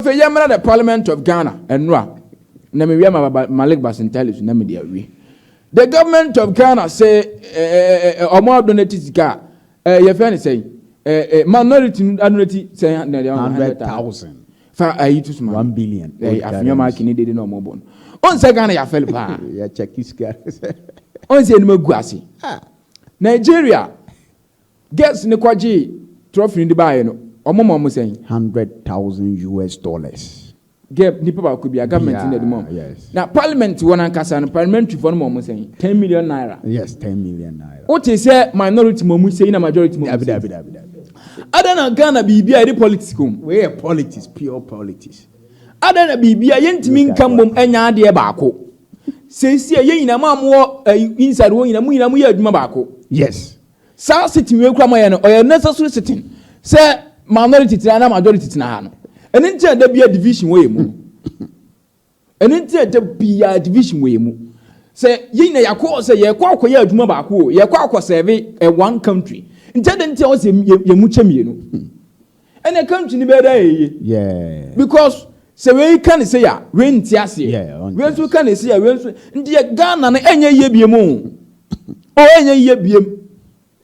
Afei yɛmmra the Parliament of Ghana ɛnora na mewia ma baba Malik Basintale so na mede awie. The government of Ghana sɛ ɔmo adonate sika a yɛfrɛ ne sɛn, minority no adonate sɛn na deɛ 100,000. Fa ayi to suma. 1 billion. Afenyo Markin dede na ɔmo bɔ no ɔn sɛ Ghana yɛ afɛle paa. Yɛ check sika. Ɔn sɛ anim agu ase. Nigeria girls ne kɔgye trophy no de baayɛ no, ɔmo ma ɔmo sɛn? US$100,000. Girl nipa baako bi a government na de ma ɔmo. Na parliament wɔ nankasa no, parliamentary fo no ma ɔmo sɛn? ₦10 million. Yes, ₦10 million. Wote sɛ minority ma ɔmo sɛyi na majority ma ɔmo Dabi. sɛyi? Dabi, dabi, dabi. Ada na Ghana biribi a yɛde politics kom. Wei yɛ politics, pure politics. Ada na biribi a yɛntumi nka mbom ɛnya adeɛ baako seesie a yɛn nyinaa mo a mowɔ inside wɔ nyinaa, mo nyinaa mo yɛ adwuma baako. Saa sitting wei kura mo yɛ no, ɔyɛ necessary sitting sɛ minority tena na majority tena ha no. Ɛne nti a da bia division wɔ yɛ mu, ɛne nti a da bia division wɔ yɛ mu sɛ yɛn nyinaa yɛakɔ sɛ yɛkɔ akɔyɛ adwuma baako o, yɛkɔ akɔ serve one country. Nti ɛde nti a wɔsɛ yɛ mu kyɛ mmienu, ɛnna country ni bɛyɛ dɛ yɛ yie because sɛ wei ka ne se a, wei nte aseɛ. Ɔnte. Wei nso ka ne se a, wei nso nti yɛ Ghana no ɛnyɛ yie biem o, o ɛnyɛ yie biem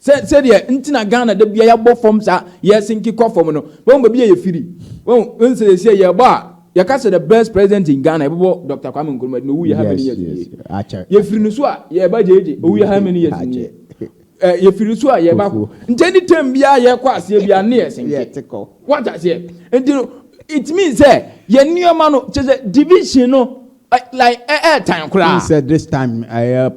sɛ sɛdeɛ nti na Ghana da bia yɛabɔ fam saa, yɛsenke kɔ fam no. Wɔn baabi a yɛfiri wɔn nsɛ sɛ yɛbɔ a, yɛka sɛ the best president in Ghana, yɛbɛbɔ Dr. Kwame Nkrumah na owu yɛ how many years nie? Akyɛ. Yɛfiri no so a, yɛba gyegye owu yɛ how many years nie? Akyɛ. Yɛfiri so a, yɛba Kofuo. Nti any time biara yɛkɔ aseɛ biara ne yɛ senke. Yɛ te kɔ. Wata aseɛ? Nti no it means sɛ yɛ nneɛma no kyerɛ sɛ division no like tan koraa. He said this time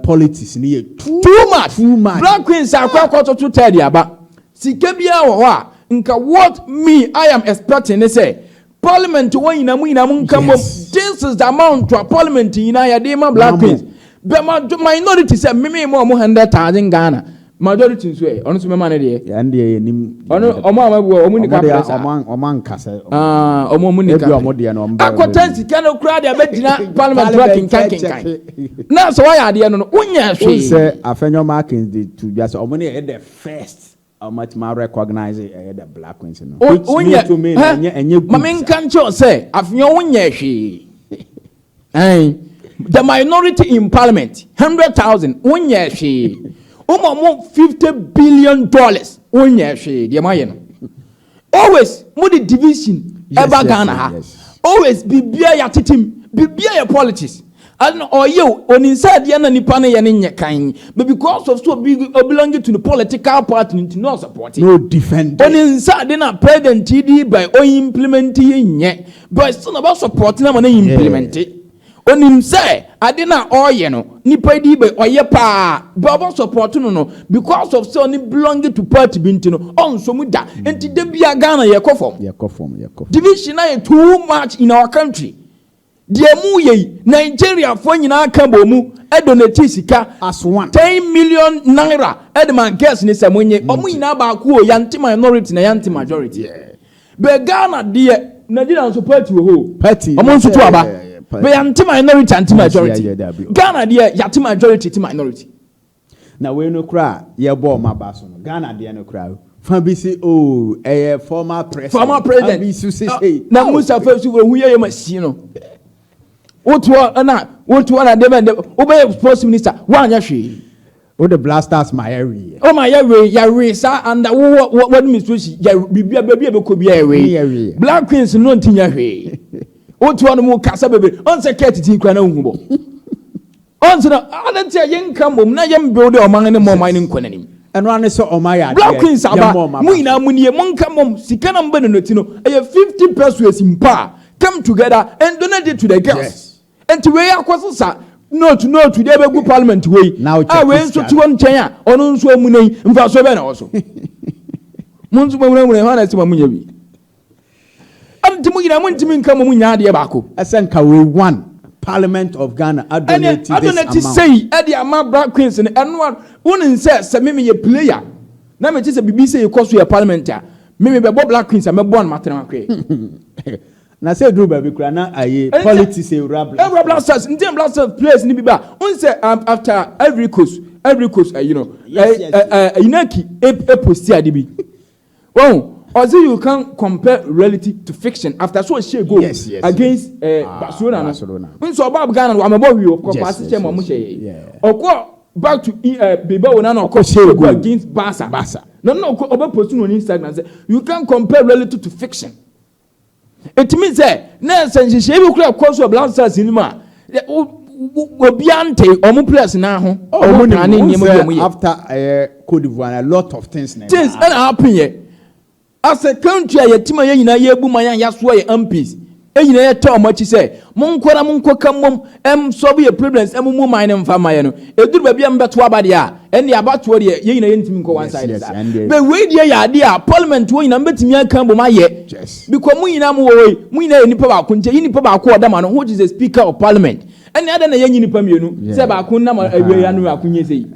politics ni yɛ too Too much. Too much. Black Queens akɔ akɔtoto third aba, sika biara wɔ hɔ a nka what me I am expecting ne sɛ parliament wɔn nyinaa mu nyinaa mu nka mbom. This is the amount a parliament nyinaa yɛde ma Black Mamo. Queens bɛma minority sɛ mímí mu ɔmo 100,000 Ghana, majority nso yɛ ɔno nso mɛma ne deɛ. Yɛn deɛ yɛ nim. Ɔno ɔmo a ɔmo ɔmo ni Ɔmo deɛ kapɛ saa. Ɔmo ankasa. Ah, ɔmo ni Ebi kapɛ. ɔmo deɛ no ɔmo bɛ- Akɔtɛn sika no kura deɛ bɛgyina parliament kura kenkan kenkan na sɛ wɔyɛ adeɛ no, wonyɛ hwee. Sɛ Afenyo Markin de to dwa sɛ ɔmo ne yɛ the first ɔmo atuma recognize ɛyɛ the Black Queens no. Which me wonyɛ to me ɛnyɛ good. Maame, nka nkyɛn sɛ Afenyo wonyɛ hwee. Ɛn the minority in parliament 100,000, wonyɛ hwee. Wɔn mo $50 billion, wonyɛ hwee. Deɛ mo ayɛ no, always mo de division ɛba Ghana ha. Always bibia yɛ atetem, bibia yɛ politics. Ɛna ɔyɛ o oninsa adeɛ na nipa no yɛ ne nyɛ kan, but because of so obi belonging to the political party nti no support it. No defend. Oninsa ade na president yi di by o implement yi nyɛ, but still na ba support na ma na implement. Onim sɛ ade na ɔyɛ no, nipa yi di by ɔyɛ paa, but ɔbɔ support no because of sɛ ɔne belonging to party bi nti no ɔnso mu da. Nti de bia Ghana yɛ kɔ fam. Yɛ kɔ fam, yɛ kɔ fam. Division na yɛ too much in our country. Deɛ mu yɛ yi, Nigeriafoɔ nyinaa ka bɔ mu ɛdonate sika as one. ₦10 million ɛde ma girls ne sɛ mo nye ɔmo nyinaa baako o, yante minority na yante majority. Bɛ Ghana deɛ, Nigeria nso party wɔ hɔ o. Party. Ɔmo nso to aba. Party. Bɛ yante minority ante majority. Dabi. Ghana deɛ, yate majority te minority. Na wei no kora yɛbɔ ɔmo aba so no, Ghana deɛ no kora fa bi si o ɛyɛ former president. Former president. Fa bi si sese. Na Mustapha Yusufu ehu yɛ yɛ ma si no wotoɔ ɛna wotoɔ na dɛbɛ dɛbɛ wobɛyɛ sports minister, woanyɛ hwee. O de Black Stars ma yɛ wie. O ma yɛ wei, yɛ wei saa anda wo wɔ administration yɛ bibia baabi a bɛkɔ bi yɛ wei. Yɛ wei. Black Queens no nti nyɛ hwee. Wotoɔ no mu kasa bebree, ɔnsɛ kɛ titi kura na ohu bɔ ɔnsɛ na ade nti a yɛnka mbom na yɛn build ɔman ne mɔ ɔman ne nkɔ n'anim. Ɛno ano sɛ ɔmo ayɛ adeɛ. Black Queens aba. Yɛmmɔ ɔmo Mo aba. nyinaa mo nie, mo nka mom sika na mo bɛ donate no ɛyɛ 50 pesewas mpa a, come together and donate it to the girls. Nti wei akɔ sisa note note deɛ bɛgu parliament wei Na o a check wei nso sika. te hɔ nkyɛn a ɔno nso amu na yi nfa so bɛn na wɔ so mo nso mo munamuna hɔ na ɛsɛ mo mo nya bi ɛnti mo nyinaa mo ntumi nka mo mo nya adeɛ baako. Ɛsɛ nka wei one Parliament of Ghana ɛne adonate this adonate amount. Sei ɛde ama Black Queens no, ɛno a wonim sɛ meme yɛ player na mete sɛ biribi sɛ yɛkɔ so yɛ parliament a, meme bɛbɔ Black Queens a, mɛbɔ no matena makoɛ. Na sɛ eduru baabi kura na aye politics ewura Black. Ɛwura Black Stars nti Black Stars players ni bi ba n sɛ after Ivory Coast ɛyi no inaki eposti ade bi wɔn. Ɔsi you can compare reality to fiction after so ɔhyɛ goal against Barcelona no. Barcelona. Nso ɔba Ghana no, wamɛbɔ hwee, ɔkɔ paase kyɛ ma ɔmo hyɛ yɛ. Ɔkɔ back to Bilbao na ɔkɔ Ɔkɔ hyɛ hyɛ goal goal. against Barca. Barca. Na ɔkɔ ɔbɛ post no on Instagram sɛ you can compare reality to fiction. Etimi sɛ na sɛ nhyehyɛ bi kura kɔ so wɔ Black Stars nim a obiara nte ɔmo players naa ho. Ɔmo plan ne nneɛma bi a ɔmo yɛ. After Cote d'Ivoire, a lot of things na Things ɛna happen yɛ as a country a yɛtim a yɛn nyinaa yɛbu man a yɛasoa yɛ MPs ɛnyinaa yɛtɔ ɔmo akyi sɛ monkɔ na monkɔ ka mmom ɛm solve yɛ problems, ɛmo mu man ne mfa ma yɛ no, ɛduru baabi a mbɛto aba deɛ a, ɛne abatoɔ deɛ, yɛn nyinaa yɛntumi nkɔ one side saa. Bɛ wei deɛ yɛ adeɛ a parliament wɔ nyinaa mbɛtumi aka mbom ayɛ because mo nyinaa mo wɔ hɔ yi, mo nyinaa yɛ nipa baako, nkyɛn yi nipa baako a ɔda ma no, which is the Speaker of Parliament. Ɛne adan na yɛnyi nipa mmienu sɛ baako nam awie ano, baako nye sɛ yi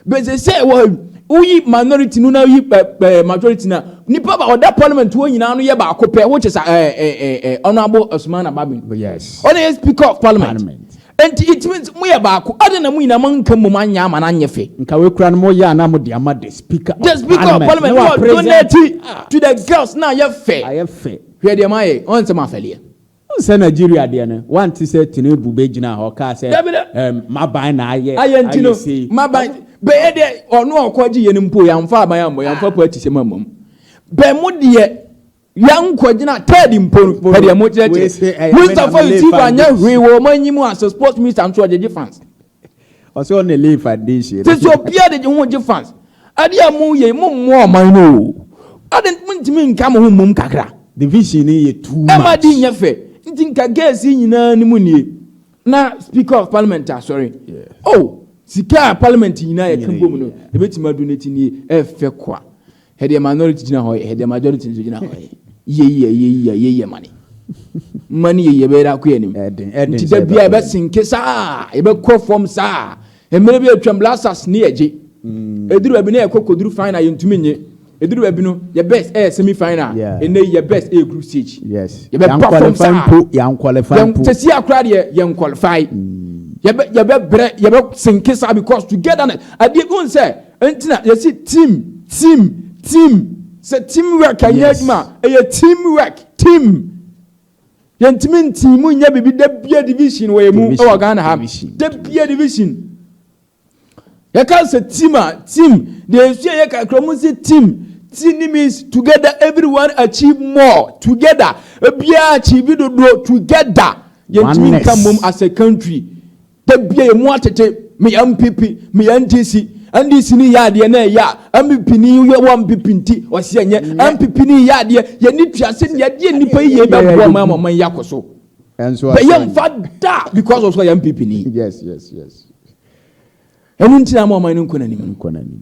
bɛsɛ sɛ wɔ woyi minority no na woyi ɛ ɛ majority na nipa ba ɔda parliament wɔ nyinaa no yɛ baako pɛ, which is ɛ ɛ ɛ ɛ Honourable Osman Bagbin. Ɔno yɛ Speaker of Parliament. Parliament. Nti it means mo yɛ baako adi na mo nyinaa mo nka mo anya ama na anyɛ fɛ. Nka wei kura no, mo yɛ ana mo de ama the Speaker The of Speaker of Parliament Na wa wɔ present. donate to the girls na ayɛ fɛ. Ayɛ fɛ. Hwɛ deɛ mo ayɛ ɔn nsɛm afɛleɛ. Sɛ Nigeria deɛ no wante sɛ Tinubu bɛgyina hɔ kaa sɛ Dabi dɛ. Maban na ayɛ. Ayɛ nti no sei. Maban bɛyɛ deɛ ɔno ɔkɔ gye yɛn mpo, yɛnfa aban ammɔ, yɛnfa party sɛm ammɔ bɛn mo deɛ, yɛnkɔ gyina third mpo no pɛ deɛ mo Wei kyerɛkyerɛ. sɛ, ɛyɛ Mustapha me na me Yusufu lay anyɛ foundation. hwee wɔ ɔmo anim as a sports minister nso ɔgyegye fans. Ɔsɛ ɔne lay foundation. Sɛ obiara de ho gye fans adeɛ a mo yɛ, mo mmoa ɔman no o, ade mo ntumi nka mo ho mmom kakra. Division ni yɛ too much. Ɛma di nyɛ fɛ, nti nka girls yi nyinaa ni mu nie na Speaker of Parliament asɔre. Oh, sika a parliament nyinaa yɛ ka bom no ebetumi adu ne ti nie, ɛfɛ kwa. Hɛdeɛ minority gyina hɔ yɛ, hɛdeɛ majority nso gyina hɔ yɛ yie yie yie yie yie yie mani mani yie yɛ bɛyɛ akɔ yɛ nim. Ɛden nti sɛ da bia ɛbɛkɔ yɛbɛ sinke saa, yɛbɛkɔ fam saa. Mmerɛ bi atwam, Black Stars ne yɛgye eduru baabi na yɛkɔ kɔduru final, yɛntumi nye. Eduru baabi no, yɛ best ɛyɛ semi final. Ɛnɛ yi yɛ best ɛyɛ group stage. Yɛbɛ perform Yɛn saa. mpo yɛn qualify Yɛn mpo. sɛsi akora deɛ, yɛn qualify, yɛbɛ brɛ, yɛbɛ sinke saa because togetherness adeɛ n sɛ ntina yɛsi team, team, team, sɛ team work ɛnyɛ adwuma, ɛyɛ team work, team. Yɛntumi ntii mu nyɛ bibi da bia division wɔ yɛn mu. Division, ɛwɔ Ghana ha division. da bia division. Yɛka sɛ team a, team deɛ esua yɛ kakra mu sɛ team, team means together, everyone achieve more together, ebiara achieve dodo together. Yɛntumi Oneness. nka mom as a country, da bia yɛ mu atete, meyɛ NPP, meyɛ NDC, NDC ni yɛ adeɛ na ɛyɛ a, NPP ni yɛ wɔ NPP nti ɔsi ɛnyɛ NPP ni yɛ adeɛ, yɛ ni tua sɛ deɛ adeɛ nipa yi yɛ bɛ bɔ ɔman ama ɔman yi akɔ so. Ɛnso bɛyɛ nfa da because ɔsɔ yɛ NPP ni. Ɛnu ntina ama ɔman no nkɔ n'anim no. Nkɔ n'anim.